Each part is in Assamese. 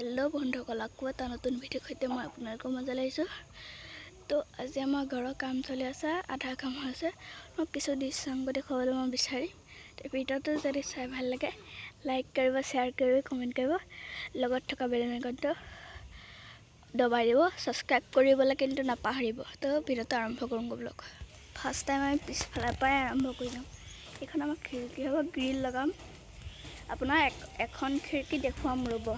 হেল্ল' বন্ধুসকল, আকৌ এটা নতুন ভিডিঅ'ৰ সৈতে মই আপোনালোকৰ মাজলৈ আহিছোঁ। তো আজি আমাৰ ঘৰৰ কাম চলি আছে, আধা কাম হৈছে। মই কিছু দৃশ্যাংগ দেখুৱাবলৈ মই বিচাৰিম। তো ভিডিঅ'টো যদি চাই ভাল লাগে লাইক কৰিব, শ্বেয়াৰ কৰিব, কমেণ্ট কৰিব, লগত থকা বেল আইকনটো দবাই দিব, ছাবস্ক্ৰাইব কৰিবলৈ কিন্তু নাপাহৰিব। তো ভিডিঅ'টো আৰম্ভ কৰোঁ ব'লক। ফাৰ্ষ্ট টাইম আমি পিছফালৰ পৰাই আৰম্ভ কৰি যাম। এইখন আমাৰ খিৰিকী হ'ব, গ্ৰিল লগাম। আপোনাৰ এখন খিৰিকী দেখুৱাম ৰ'ব।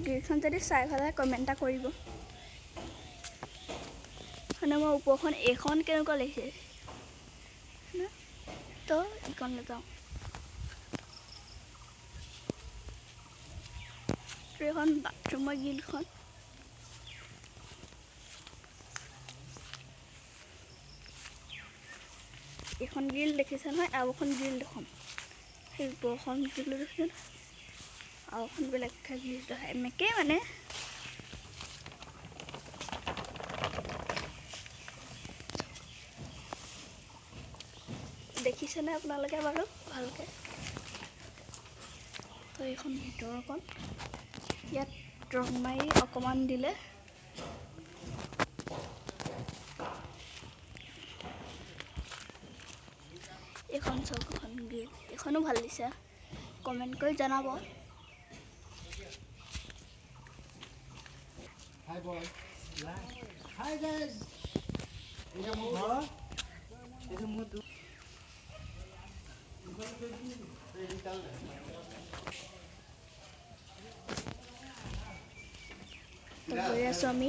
গ্ৰিলখন যদি চাই ভাল লাগে কমেণ্ট এটা কৰিব। মানে মই ওপৰখন এইখন কেনেকুৱা লাগিছে, তো এইখনলৈ যাওঁ। এইখন বাথৰুমৰ গ্ৰিলখন। এইখন গ্ৰিল দেখিছে নহয়, আৰু এখন গ্ৰিল দেখুৱাম। সেই ওপৰখন গ্ৰিল দেখিছে নহয়, আৰু এখন বেলেগ গ্ৰিল এনেকেই মানে। দেখিছেনে আপোনালোকে বাৰু ভালকৈ? তো এইখন ভিতৰখন ইয়াত ৰং মাৰি অকণমান দিলে। এইখন চাওক, এখন গ্ৰিল, এইখনো ভাল দিছে। কমেণ্ট কৰি জনাব। Hi boy. Hi guys. এটা মোৰ ঘৰ। এইটো মোৰ। তো গৈ আছোঁ আমি।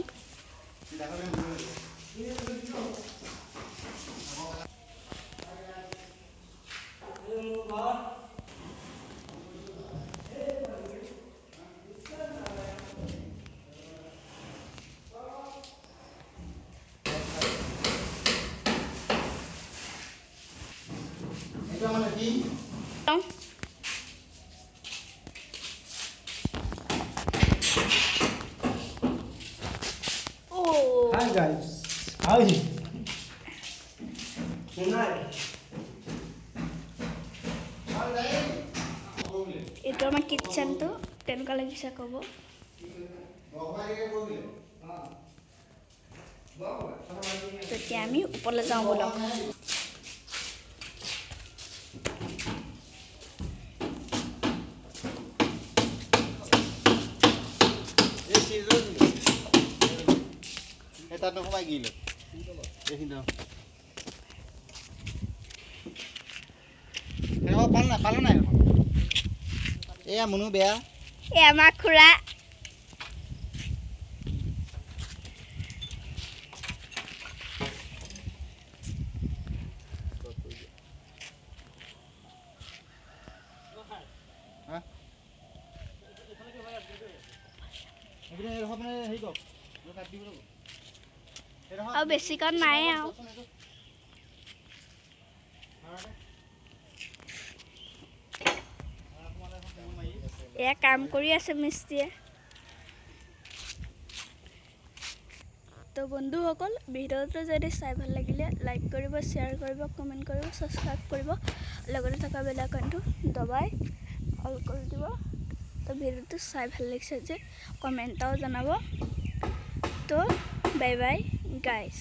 এটা মানে কি? Hi guys. Hi. এইটো আমাৰ কিটচেনটো, কেনেকুৱা লাগিছে ক'ব। তেতিয়া আমি ওপৰলৈ যাওঁ ব'লক। তাত নোসোমাই গিল এইখিনি পাল নাই, পালো নাই। এয়া মুনু বেয়া। এই আমাৰ খুৰা। আৰু বেছিকণ নাই আৰু। এয়া কাম কৰি আছে মিস্ত্ৰীয়ে। তো বন্ধুসকল, ভিডিঅ'টো যদি চাই ভাল লাগিলে লাইক কৰিব, শ্বেয়াৰ কৰিব, কমেণ্ট কৰিব, ছাবস্ক্ৰাইব কৰিব, লগতে থকা বেল আইকনটো দবাই অল কৰি দিব। তো ভিডিঅ'টো চাই ভাল লাগিছে যে কমেণ্ট এটাও জনাব। তো বাই বাই গাইজ।